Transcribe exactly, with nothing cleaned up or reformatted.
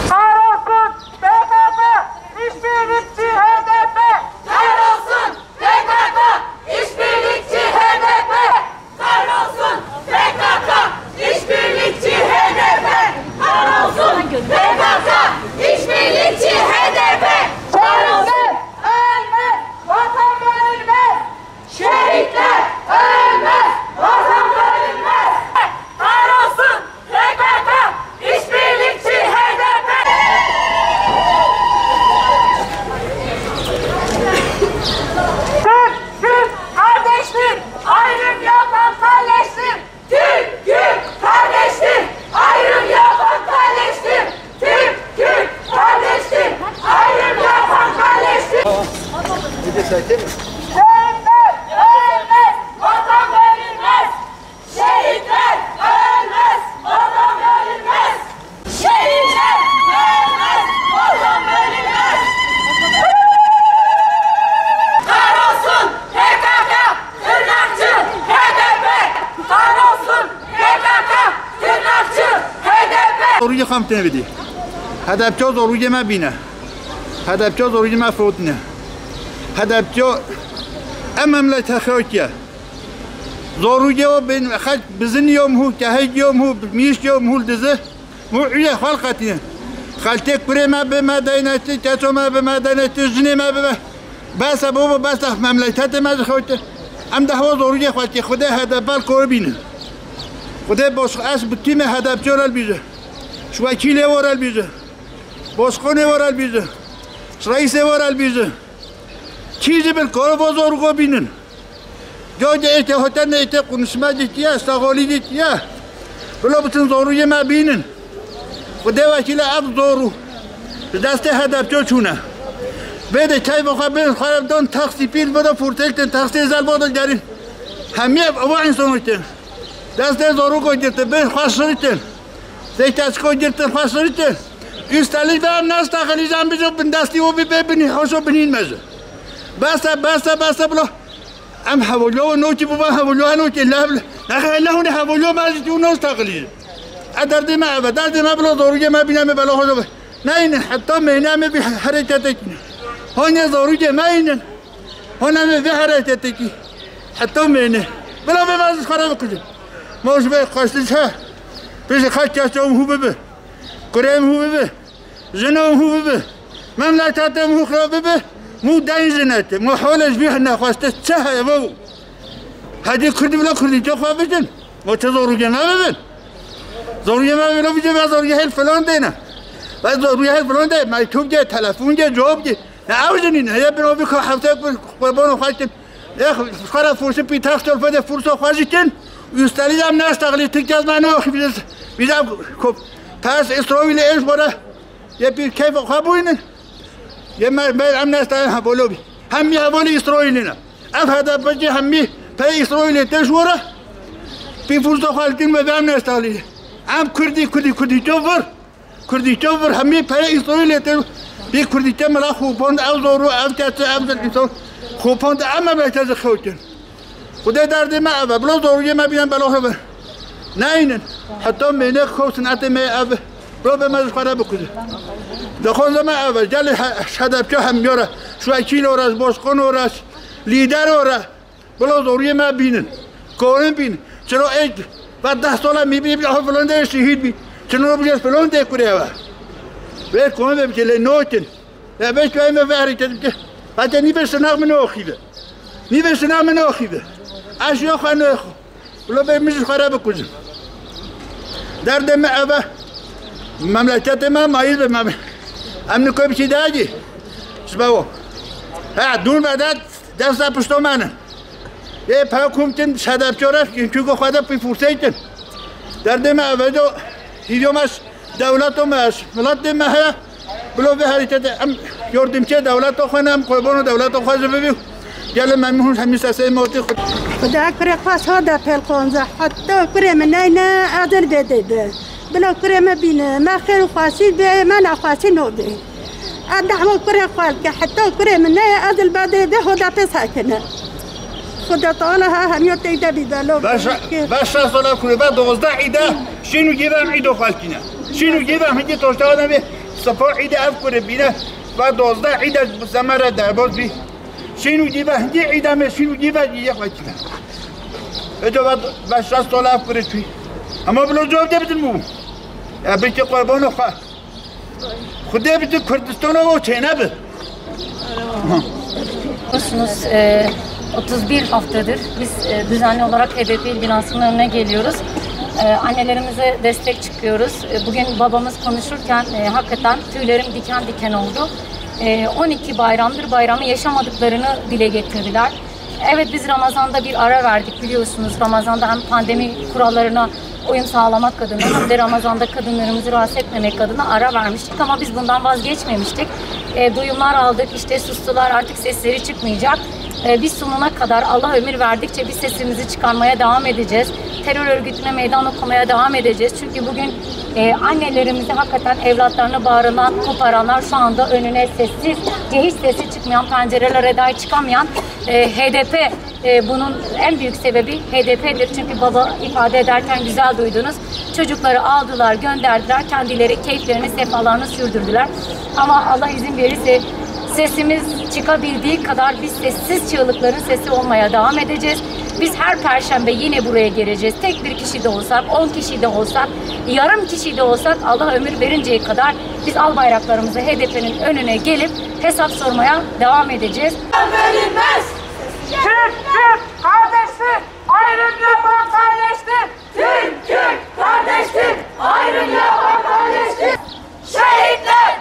Kahrolsun P K K, işbirlikçi H D P! Kahrolsun P K K, işbirlikçi H D P! Kahrolsun P K K, işbirlikçi H D P! Kahrolsun P K K, işbirlikçi H D P! Kahrolsun! Ölmez, vatan bölünmez! Şehitler ölmez, vatan bölünmez! Kahrolsun P K K, işbirlikçi H D P! Türk, Kürt kardeştir, ayrım yapan kalleştir! Türk, Kürt kardeştir, ayrım yapan kalleştir! Türk, Kürt kardeştir, ayrım yapan kalleştir! Şehitler ölmez, vatan bölünmez! Şehitler ölmez, vatan bölünmez! Şehitler ölmez, vatan bölünmez! Kahrolsun P K K, tırnakçı H D P! Kahrolsun P K K, tırnakçı H D P! Zorûyê xem tê bidî. H D P zorûyê me bîne. H D P zorûyê me fotine. H D P em memlete xewtiye. Zorû yo bin xelk bizin yo mihû, kehek yo mihû, mîşk yo mihûl dizi. Mû uye xal qetîne. Xeltê kurê me bi me deynetî, keço me bi me deynetî, jinê me bi me. Bes e babo, bes e, memleketê me ji xewte. Em dehwa zorûyê xwetî, Xwedê H D P kor bînin. Xwedê boş ez bi tîmê H D P re bîje. Ji wekîlê were bîje. Boşqonê were bîje. Ji reîsê were bîje. Kî ji bil kor bo zorû bînin. Coy de êtê hotel ne êtê konuşma dîtiye, saxolî dîtiye. Bilo bitin zorûyê me bînin. Xwedê wekîle ev zorû. Bi destê H D P çûne. Bê de keyfa xwe bin xwe don taksî pîl bo de fûrtêl tin, taksî zel bo de gerîn. Hemî ev ava însanî tin. Destê zorû ko girtin, bin xwe şiritin. Seytaçko girtin, xwe şiritin. Üstelik de em nastaxilî jan bijo bin destî o bi bê binî, hoşo binîn me ji. Bes e, bes e, bes e bilo. Em hewlo nokî biba hewlo nokî lev. Nexe hele hûnê hewlo me jî tû nos taqilî. E derdê me ev e, derdê me bilo zorûyê me bîne me bela xwe be. Neyne heta meyne me bi herekete kîne. Honê zorûyê me înin. Hona me bi herekete kî. Heta meyne. Bila me vazî xwe re bikujin. Ma ji vê xweştiş he. Pêşî xelk kes çaw hû bibi. Kurê hû bibi. Jino hû bibi. Memleketê hû xira bibi. Mû deyn jinete. Mû holê ji bî nexweste çi heye babo? Hedî Kurdî bila Kurdî tu xwe bikin. O çi zorûyê me bibin. Zorûyê me bila bikin, ve zorûyê hel filan dêne. Ve zorûyê hel filan dê. Mektûb dê, telefon dê, cewab dê. Ne ew jinî ne. Heye bin o bi ka hefte bin qurbano xwe kim. Ex, xara fursi pî tax tolfe de fursa xwe jî kin. Üstelik em neştaxilî Tirkiye zmane o xibiriz. Bize kop. Pers İsrail'e eş bora. Ye bir keyf xwe bûynin. Ye me, me em nestayen hevolobî. Hem mi hevolî İsrail'ine. Ev H D P ci hem mi pey İsrail'e teş wora. Bir fursa xalkin me em nestaxilî. Em Kurdî, Kurdî, Kurdî ço vur. Kurdî ço vur hemî pey İsrail'e teş. Bir Kurdî te mela xopand ev zoru, ev tete, ev zil insan. Xopand em me bete xewtin. Xwedê derdê me ev e. Bilo zorûyê me bîne bela xwe be. Neynin. Heta mêne xew sinetê me ev e. Bilo be me ji xwe re bikuje. Dixwaze me ev e. Gelê he-, H D P hem yore. Şu ekîl ore, boşkon ore, lider ore. Bilo zorûyê me bînin. Korin bîn. Çiro ek ve deh sala mî bî, bî, aha filan de şehîd bî. Çiro bî filan de kurê ve. Ve korin ve bike lê notin. Ya beş kayme ve hareket bike. Hatta nî beş sınav min oxî be. Nî beş sınav min oxî be. Aş yok, xwe nexwe. Ulo bê min ji xwe re bikujin. Derdê me ev e. Memleketê me mayîz be me. Em niko biçî dagî. Ji be o. Ha, dûn vedat dest de pişto me ne. Ê pe kum tin şedepçore, çünkü xwe de pî furseytin. Derdê me ev e do. Hîvyo me Dewleto me, miletê me heye. Bilo vê hereketê em yordimçê dewleto xwe ne, em qurbanê dewleto xwe jî bibî. Gelê me hûn hemî sesê me otî xwe. Xuda kurê xwe soda pel qonza. Heta kurê min neyne, ez ê bê de be. Bilo kurê me bîne, me xêr û xwesî bê, me nexwesî no bê. Ez dehwa kurê xwe dike, heta kurê min neye, ez li berdê vê hoda pê sekine. Xuda Teala ha hemiya teyde bî belo. Beş, beş sala kurê ve dozdeh îde şîn û gîve em îdo xwe dikine. Şîn û gîve hingî toşta adam vê sefa îde ev kurê bîne ve dozdeh îde bi semere derbaz bî. Şîn û gîve hingî îde me şîn û gîve gîye xwe dikine. Êca ve beş sala ev kurê çûyî. Ama bilo cevap de bidin bû. Ya belki qurbano xwe. Xwedê bi tu Kurdistana o çênebe. Biliyorsunuz, e, otuz bir haftadır biz e, düzenli olarak H D P il binasının önüne geliyoruz. E, annelerimize destek çıkıyoruz. E, bugün babamız konuşurken e, hakikaten tüylerim diken diken oldu. E, on iki bayramdır bayramı yaşamadıklarını dile getirdiler. Evet, biz Ramazan'da bir ara verdik biliyorsunuz. Ramazan'da hem pandemi kurallarına uyum sağlamak adına hem de Ramazan'da kadınlarımızı rahatsız etmemek adına ara vermiştik. Ama biz bundan vazgeçmemiştik. E, duyumlar aldık, işte sustular, artık sesleri çıkmayacak. E, biz sonuna kadar Allah ömür verdikçe biz sesimizi çıkarmaya devam edeceğiz. Terör örgütüne meydan okumaya devam edeceğiz. Çünkü bugün e, annelerimizi hakikaten evlatlarını bağrından koparanlar şu anda önüne sessiz, hiç sesi çıkmayan, pencerelere dahi çıkamayan e, H D P e, bunun en büyük sebebi H D P'dir. Çünkü baba ifade ederken güzel duydunuz. Çocukları aldılar, gönderdiler, kendileri keyiflerini, sefalarını sürdürdüler. Ama Allah izin verirse sesimiz çıkabildiği kadar biz sessiz çığlıkların sesi olmaya devam edeceğiz. Biz her perşembe yine buraya geleceğiz. Tek bir kişi de olsak, on kişi de olsak, yarım kişi de olsak Allah ömür verinceye kadar biz al bayraklarımızı H D P'nin önüne gelip hesap sormaya devam edeceğiz. Verilmez! Türk, Türk kardeştir, ayrım yapan kalleştir. Türk, Türk kardeştir, ayrım yapan kalleştir. Şehitler